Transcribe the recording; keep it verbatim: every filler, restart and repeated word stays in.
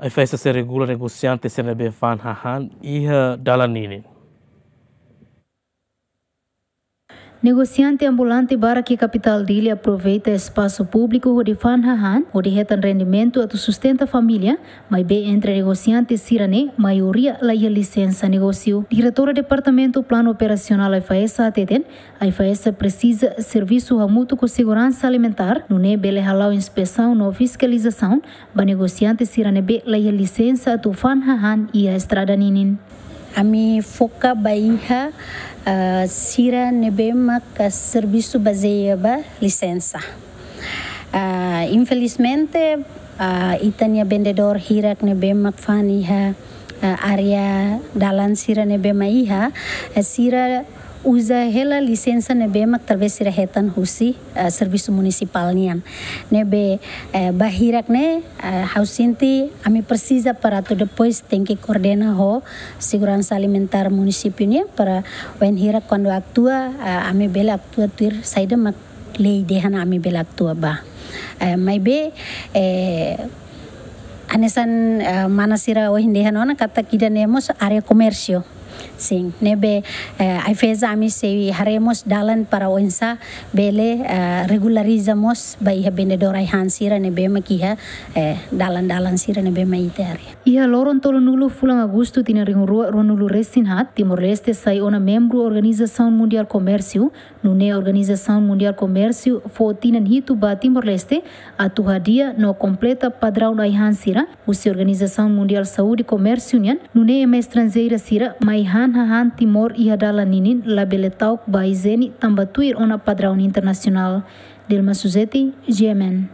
AIFAESA sei regula negosiante sira ne'ebé fa'an hahán iha dalan ninin. Negosiante ambulante barak iha kapitál Dili aproveita espasu públiku hodi fa'an hahán, hodi hetan rendimentu atu sustenta família, maibé entre negosiante sira-ne'e, maioria la iha lisensa negósiu. Diretora Departamentu Planu Operasionál AIFAESA hateten, AIFAESA presiza servisu hamutuk ho seguransa alimentár, nune'e bele hala'o inspesaun no fiskalizasaun ba negosiante sira ne'ebé la iha lisensa atu fa'an hahán iha estrada ninin. Ami foka ba iha, ah, sira ne'ebé mak servisu bazeia ba lisensa. Ah, infelizmente, ah, ita-nia vendedór hirak ne'ebé mak fa'an iha, ah, área dalan sira ne'ebé mak iha, ah, sira uza hela lisensa ne'ebé mak talvés sira hetan husi, ah, servisu munisipál nian. Ne'ebé, eh, ba hirak ne'e, eh, ha'u sente ami presiza para atu depois tenke koordena ho seguransa alimentár munisípiu nian para wainhira kuandu aktua, eh, ami bele aktua tuir saida mak lei dehan ami bele aktua ba. Eh, maibé, eh, hanesan, eh, mana sira ohin dehan ona katak ida-ne'e mós área komérsiu. Sin, ne'ebé, eh, AIFAESA ami sei haree mós dalan para oinsá bele, eh, regulariza mós ba iha vendedór ai-han sira ne'ebé mak iha, eh, dalan-dalan sira ne'ebé mak iha ita área. Iha loron tolunulu fulan Agostu tinan rihun rua ruanulu resin haat, Timor-Leste sai ona membru Organizasaun Mundiál Komérsiu, nune'e Organizasaun Mundiál Komérsiu fó tinan hitu ba Timor-Leste atu hadi'a no kompleta padraun ai-han sira husi Organizasaun Mundiál Saúde Komérsiu nian, nune'e ema estranjeira sira mai han hahán Timor iha dalan ninin labele ta'uk ba ijiene tanba tuir ona padraun internasionál. Dilma Suzeti, G M N.